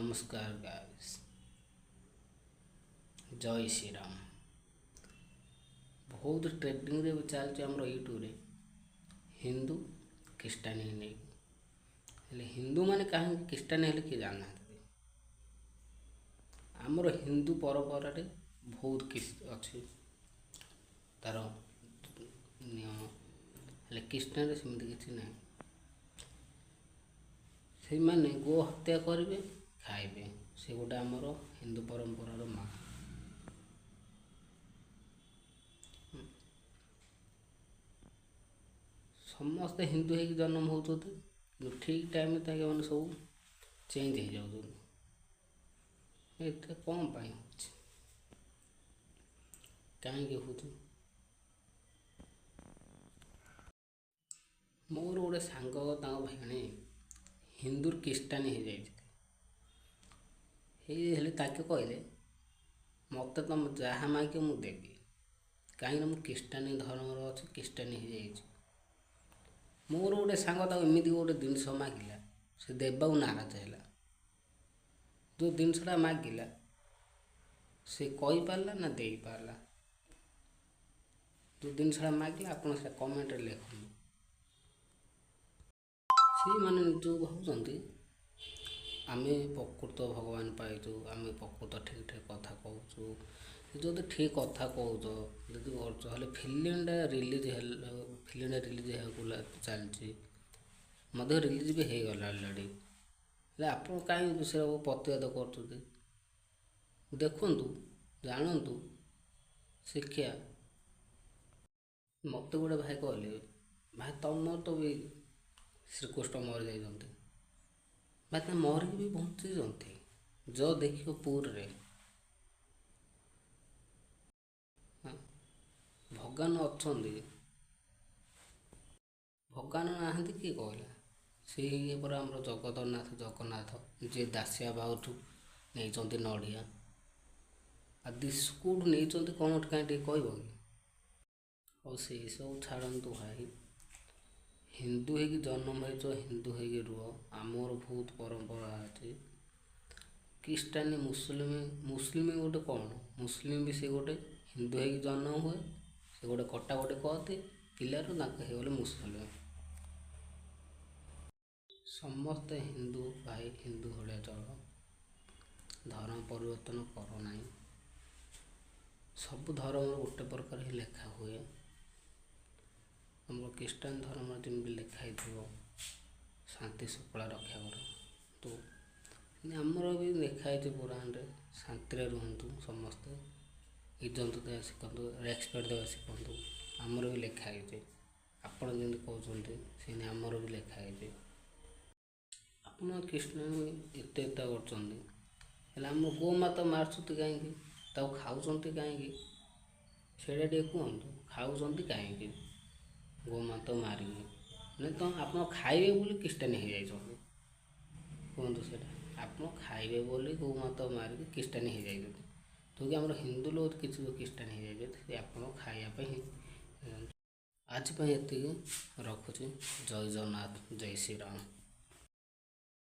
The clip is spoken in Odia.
ନମସ୍କାର ଗାଇସ୍, ଜୟ ଶ୍ରୀରାମ। ବହୁତ ଟ୍ରେଣ୍ଡିଂରେ ବି ଚାଲିଛି ଆମର ୟୁଟ୍ୟୁବରେ ହିନ୍ଦୁ ଖ୍ରୀଷ୍ଟାନ ନେଇକି। ହେଲେ ହିନ୍ଦୁମାନେ କାହିଁକି ଖ୍ରୀଷ୍ଟାନ ହେଲେ କିଏ ଜାଣିନାହାନ୍ତି। ଆମର ହିନ୍ଦୁ ପରମ୍ପରାରେ ବହୁତ କିଛି ଅଛି ତାର ନିୟମ, ହେଲେ ଖ୍ରୀଷ୍ଟାନରେ ସେମିତି କିଛି ନାହିଁ। ସେମାନେ ଗୋ ହତ୍ୟା କରିବେ, ଖାଇବେ, ସେ ଗୋଟେ ଆମର ହିନ୍ଦୁ ପରମ୍ପରାର ମା। ସମସ୍ତେ ହିନ୍ଦୁ ହେଇକି ଜନ୍ମ ହେଉଛନ୍ତି, କିନ୍ତୁ ଠିକ୍ ଟାଇମ୍ରେ ତାଙ୍କେ ମାନେ ସବୁ ଚେଞ୍ଜ ହେଇଯାଉଛନ୍ତି। ଏଇଟା କ'ଣ ପାଇଁ ହେଉଛି, କାହିଁକି ହେଉଛି? ମୋର ଗୋଟେ ସାଙ୍ଗ ତାଙ୍କ ଭେଣେଇ ହିନ୍ଦୁରୁ ଖ୍ରୀଷ୍ଟାନ ହେଇଯାଇଛି। ହେଲେ ତାଙ୍କେ କହିଲେ ମୋତେ ତମେ ଯାହା ମାଗିବ ମୁଁ ଦେବି, କାହିଁକିନା ମୁଁ ଖ୍ରୀଷ୍ଟାନ ଧର୍ମର ଅଛି, ଖ୍ରୀଷ୍ଟାନ ହେଇଯାଇଛି। ମୋର ଗୋଟେ ସାଙ୍ଗ ତାକୁ ଏମିତି ଗୋଟେ ଜିନିଷ ମାଗିଲା, ସେ ଦେବାକୁ ନାରାଜ ହେଲା। ଯେଉଁ ଜିନିଷଟା ମାଗିଲା ସେ କହିପାରିଲା ନା ଦେଇପାରିଲା। ଯେଉଁ ଜିନିଷଟା ମାଗିଲା ଆପଣ ସେଟା କମେଣ୍ଟରେ ଲେଖନ୍ତୁ। ସେଇମାନେ ନିଜକୁ ଭାବୁଛନ୍ତି ଆମେ ପ୍ରକୃତ ଭଗବାନ ପାଇଛୁ, ଆମେ ପ୍ରକୃତ ଠିକ୍ ଠିକ୍ କଥା କହୁଛୁ। ଯଦି ଠିକ୍ କଥା କହୁଛ, ଯଦି କରୁଛ, ହେଲେ ଫିଲ୍ମଟା ରିଲିଜ୍ ହେଲେ, ଫିଲ୍ମଟା ରିଲିଜ୍ ହେବାକୁ ଚାଲିଛି, ମଧ୍ୟ ରିଲିଜ୍ ବି ହେଇଗଲା ଅଲରେଡ଼ି। ହେଲେ ଆପଣ କାହିଁକି ସେଟାକୁ ପ୍ରତିବାଦ କରୁଛନ୍ତି? ଦେଖନ୍ତୁ, ଜାଣନ୍ତୁ, ଶିକ୍ଷା। ମୋତେ ଗୋଟେ ଭାଇ କହିଲେ, ଭାଇ ତମର ତ ବି ଶ୍ରୀକୃଷ୍ଣ ମରିଯାଇଛନ୍ତି, ଭାଇ ତା ମରିକି ବି ବଞ୍ଚିଛନ୍ତି। ଯ ଦେଖିବ ପୁରୀରେ ଭଗବାନ ଅଛନ୍ତି, ଭଗବାନ ନାହାନ୍ତି କିଏ କହିଲା? ସେଇ ପରା ଆମର ଜଗତନାଥ ଜଗନ୍ନାଥ, ଯିଏ ଦାସିଆ ବାଉଠୁ ନେଇଛନ୍ତି ନଡ଼ିଆ। ଆଉ ଦିଶୁ କେଉଁଠୁ ନେଇଛନ୍ତି କ'ଣ କାହିଁ ଟିକେ କହିବ କି? ହଉ ସେଇ ସବୁ ଛାଡ଼ନ୍ତୁ ଭାଇ, ହିନ୍ଦୁ ହେଇକି ଜନ୍ମ ହେଇଛ, ହିନ୍ଦୁ ହେଇକି ରୁହ। ଆମର ବହୁତ ପରମ୍ପରା ଅଛି। ଖ୍ରୀଷ୍ଟାନ ମୁସଲିମ, ମୁସଲିମ ଗୋଟେ କ'ଣ? ମୁସଲିମ ବି ସେ ଗୋଟେ ହିନ୍ଦୁ ହେଇକି ଜନ୍ମ ହୁଏ, ସେ ଗୋଟେ କଟାକଟି କରନ୍ତି ପିଲାରୁ, ତାଙ୍କ ହେଇଗଲେ ମୁସଲିମ। ସମସ୍ତେ ହିନ୍ଦୁ ଭାଇ, ହିନ୍ଦୁ ଭଳିଆ ଚଳ, ଧର୍ମ ପରିବର୍ତ୍ତନ କର ନାହିଁ। ସବୁ ଧର୍ମର ଗୋଟେ ପ୍ରକାର ହିଁ ଲେଖା ହୁଏ। ଆମର ଖ୍ରୀଷ୍ଟାନ ଧର୍ମରେ ଯେମିତି ଲେଖା ହେଇଥିବ ଶାନ୍ତି ଶୃଙ୍ଖଳା ରକ୍ଷା କର, ତ ଆମର ବି ଲେଖା ହେଇଛି ପୁରାଣରେ ଶାନ୍ତିରେ ରୁହନ୍ତୁ ସମସ୍ତେ, ଇଜ୍ଜତ ଦେବା ଶିଖନ୍ତୁ, ରେସପେକ୍ଟ ଦେବା ଶିଖନ୍ତୁ। ଆମର ବି ଲେଖା ହେଇଛି, ଆପଣ ଯେମିତି କହୁଛନ୍ତି ସେମିତି ଆମର ବି ଲେଖା ହେଇଛି। ଆପଣ କୃଷ୍ଣ ଏତେ ଏତେ କରୁଛନ୍ତି, ହେଲେ ଆମ ଗୋମାତା ମାରୁଛନ୍ତି କାହିଁକି, ତାକୁ ଖାଉଛନ୍ତି କାହିଁକି, ସେଇଟା ଟିକେ କୁହନ୍ତୁ। ଖାଉଛନ୍ତି କାହିଁକି ଗୋମାତା ମାରିକି? ମାନେ ତ ଆପଣ ଖାଇବେ ବୋଲି ଖ୍ରୀଷ୍ଟାନ ହେଇଯାଇଛନ୍ତି, କୁହନ୍ତୁ ସେଇଟା। ଆପଣ ଖାଇବେ ବୋଲି ଗୋମାତା ମାରିକି ଖ୍ରୀଷ୍ଟାନ ହେଇଯାଇଛନ୍ତି। ଯେଉଁକି ଆମର ହିନ୍ଦୁ ଲୋକ କିଛି ଖ୍ରୀଷ୍ଟାନ ହେଇଯାଇଛନ୍ତି, ସେ ଆପଣ ଖାଇବା ପାଇଁ ହିଁ। ଆଜି ପାଇଁ ଏତିକି ରଖୁଛି। ଜୟ ଜଗନ୍ନାଥ, ଜୟ ଶ୍ରୀରାମ।